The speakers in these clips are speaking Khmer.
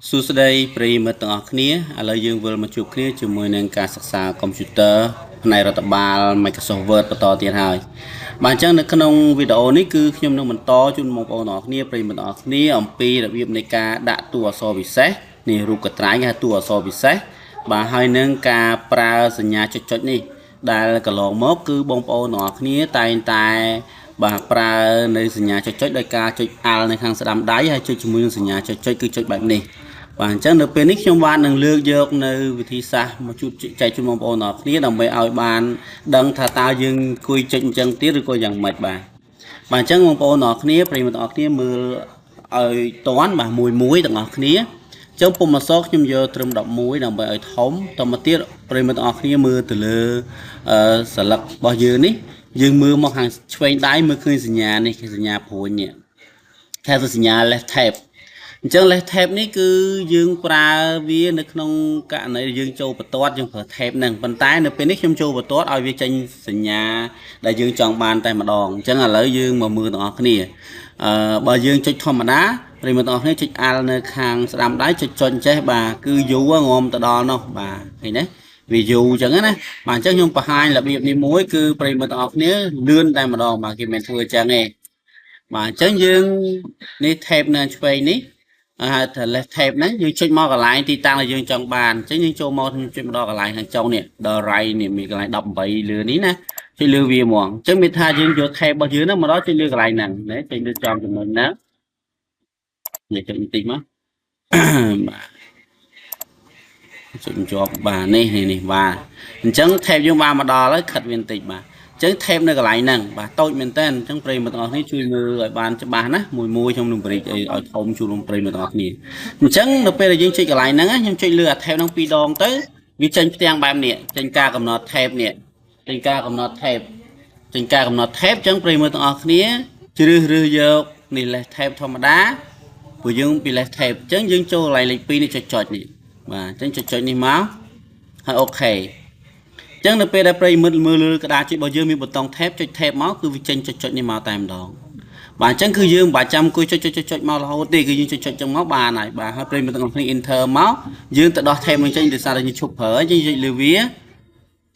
សួស្តីប្រិយមិត្តទាំងអស់គ្នាឥឡូវយើងវិលមកជួបគ្នាជាមួយនឹងការសិក្សាកុំព្យូទ័រផ្នែករដ្ឋបាល Microsoft Word បន្តទៀតហើយបាទអញ្ចឹងនៅក្នុងវីដេអូនេះគឺខ្ញុំនឹងបន្តជូនបងប្អូនទាំងអស់គ្នាប្រិយមិត្តទាំងអស់គ្នាអំពីរបៀបនៃការដាក់តួអក្សរពិសេសនេះរូបកត្រែងគេហៅតួអក្សរពិសេសបាទហើយនឹងការប្រើសញ្ញាចុចៗនេះដែលកន្លងមកគឺបងប្អូនទាំងអស់គ្នាតែងតែបាទប្រើនៅសញ្ញាចុចៗដោយការចុច Alt នៅខាងស្ដាំដៃហើយចុចជាមួយនឹងសញ្ញាចុចៗគឺចុចបែបនេះបាទអញ្ចឹងនៅពេលនេះខ្ញុំបាទនឹងលើកយកនៅវិធីសាស្ត្រមកជួបចែកជូនបងប្អូនទាំងអស់គ្នាដើម្បីឲ្យបានដឹងថាតើយើងគួយចុចអញ្ចឹងទៀតឬក៏យ៉ាងម៉េចបាទបាទអញ្ចឹងបងប្អូនទាំងអស់គ្នាប្រិយមិត្តទាំងអស់គ្នាមើលឲ្យតាន់បាទមួយមួយទាំងអស់គ្នាអញ្ចឹងពុំអក្សរខ្ញុំយកត្រឹម11ដើម្បីឲ្យធំតមកទៀតប្រិយមិត្តទាំងអស់គ្នាមើលទៅលើអឺសន្លឹករបស់យើងនេះយើងមើលមកខាងឆ្វេងដៃមើលឃើញសញ្ញានេះគឺសញ្ញាព្រួញនេះគេហៅសញ្ញា left tab អញ្ចឹង left tab នេះគឺយើងប្រើវានៅក្នុងករណីយើងចូលបន្ទាត់យើងប្រើ tab ហ្នឹងប៉ុន្តែនៅពេលនេះខ្ញុំចូលបន្ទាត់ឲ្យវាចេញសញ្ញាដែលយើងចង់បានតែម្ដងអញ្ចឹងឥឡូវយើងមកមើលទាំងអស់គ្នាអឺបើយើងចុចធម្មតាប្រិយមិត្តទាំងអស់គ្នាចុច Alt នៅខាងស្ដាំដៃចុចចុចចេះបាទគឺយូរងំទៅដល់នោះបាទឃើញទេវាយូរអញ្ចឹងណាបាទអញ្ចឹងខ្ញុំបង្ហាញរបៀបនេះមួយគឺប្រិយមិត្តទាំងអស់គ្នាលឿនតែម្ដងបាទគេមិនធ្វើអញ្ចឹងទេបាទអញ្ចឹងយើងនេះ tab នៅឆ្វេងនេះហៅថា left tab ហ្នឹងយើងចុចមកកន្លែងទីតាំងដែលយើងចង់បានអញ្ចឹងយើងចូលមកចុចមកដល់កន្លែងខាងចុងនេះដល់ right នេះមានកន្លែង18លើនេះណាចុចលើវាហ្មងអញ្ចឹងមានថាយើងយក tab របស់យើងហ្នឹងមកដល់ចុចលើកន្លែងហ្នឹងណាចុចលើចំចំណុចហ្នឹងនេះចុចបន្តិចមកបាទចុចជាប់បាទនេះនេះបាទអញ្ចឹង tab យើងបានមកដល់ហើយខិតវាបន្តិចបាទអញ្ចឹង tab នៅកន្លែងហ្នឹងបាទតូចមែនតើអញ្ចឹងប្រិយមិត្តទាំងអស់គ្នាជួយមើលឲ្យបានច្បាស់ណាមួយមួយខ្ញុំនឹងបរិចឲ្យធំជូនប្រិយមិត្តទាំងអស់គ្នាអញ្ចឹងនៅពេលដែលយើងចុចកន្លែងហ្នឹងខ្ញុំចុចលើអា tab ហ្នឹងពីរដងទៅវាចេញផ្ទាំងបែបនេះចេញការកំណត់ tab នេះចេញការកំណត់ tab ចេញការកំណត់ tab អញ្ចឹងប្រិយមិត្តទាំងអស់គ្នាជ្រើសរើសយកនេះ left tab ធម្មតាព្រោះយើងពី left tab អញ្ចឹងយើងចូលកន្លែងលេខ2នេះចុចចុចនេះបាទអញ្ចឹងចុចចុចនេះមកហើយ OK អញ្ចឹងនៅពេលដែលប្រិយមិត្តមើលលើក្តារចុចរបស់យើងមានប៊ូតុង tab ចុច tab មកគឺវាចេញចុចចុចនេះមកតែម្ដងបាទអញ្ចឹងគឺយើងមិនបាច់ចាំអង្គុយចុចចុចចុចមករហូតទេគឺយើងចុចចុចចឹងមកបានហើយបាទហើយប្រិយមិត្តទាំងអស់គ្នា enter មកយើងទៅដោះ tab នឹងចេញដោយសារតែយើងឈប់ប្រើយើងចុចលើវា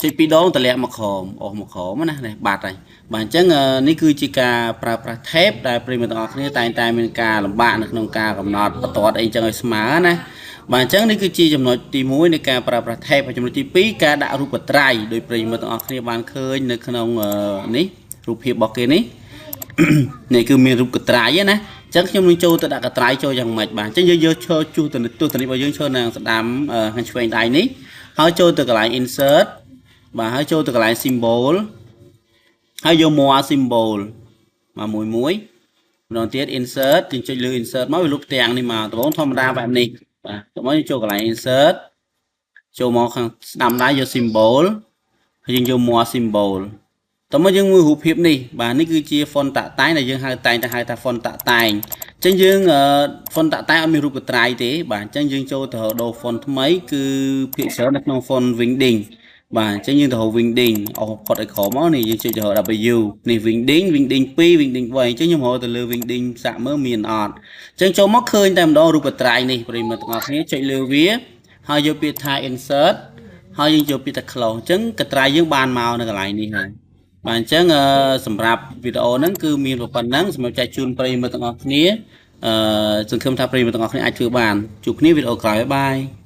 ចុចពីរដងតម្លាក់មកក្រោមអស់មកក្រោមណានេះបាត់ហើយបាទអញ្ចឹងនេះគឺជាការប្រើប្រាស់ tab ដែលប្រិយមិត្តទាំងអស់គ្នាតែងតែមានការលំបាកនៅក្នុងការកំណត់បន្ទាត់អីចឹងឲ្យស្មើណាបាទអញ្ចឹងនេះគឺជាចំណុចទី1នៃការប្រើប្រាស់ tab ហើយចំណុចទី2ការដាក់រូបត្រៃដោយប្រិយមិត្តទាំងអស់គ្នាបានឃើញនៅក្នុងនេះរូបភាពរបស់គេនេះនេះគឺមានរូបកត្រៃណាអញ្ចឹងខ្ញុំនឹងចូលទៅដាក់កត្រៃចូលយ៉ាងម៉េចបាទអញ្ចឹងយើងយកឈរជួសទៅទស្សនិករបស់យើងឈរនៅស្ដាំខាងឆ្វេងដៃនេះហើយចូលទៅកន្លែង insert បាទហើយចូលទៅកន្លែង symbol ហើយយក more symbol មកមួយមួយម្ដងទៀត insert យើងចុចលើ insert មកវាលុបផ្ទាំងនេះមកដំបូងធម្មតាបែបនេះបាទតោះមកយើងចូលកន្លែង insert ចូលមកខាងស្ដាំដៃយក symbol ហើយយើងយក more symbol តោះមកយើងមើលរូបភាពនេះបាទនេះគឺជា font តាក់តែងដែលយើងហៅតែងតែហៅថា font តាក់តែងអញ្ចឹងយើង font តាក់តែងអត់មានរូបកត្រៃទេបាទអញ្ចឹងយើងចូលទៅដូរ font ថ្មីគឺភាគច្រើននៅក្នុង font Wingding បាទអញ្ចឹងយើងទៅរក Wingding អស់ផុតឲ្យក្រោមមកនេះយើងចុចទៅរក W នេះ Wingding Wingding 2 Wingding 3អញ្ចឹងខ្ញុំរកទៅលើ Wingding សាក់មើលមានអត់អញ្ចឹងចូលមកឃើញតែម្ដងរូបត្រៃនេះប្រិយមិត្តទាំងអស់គ្នាចុចលើវាហើយយកពាក្យថា insert ហើយយើងយកពាក្យថា close អញ្ចឹងកត្រៃយើងបានមកនៅកន្លែងនេះហើយបាទអញ្ចឹងសម្រាប់វីដេអូហ្នឹងគឺមានប៉ុណ្ណឹងសម្រាប់ចែកជូនប្រិយមិត្តទាំងអស់គ្នាអឺសង្ឃឹមថាប្រិយមិត្តទាំងអស់គ្នាអាចធ្វើបានជួបគ្នាវីដេអូក្រោយបាយ។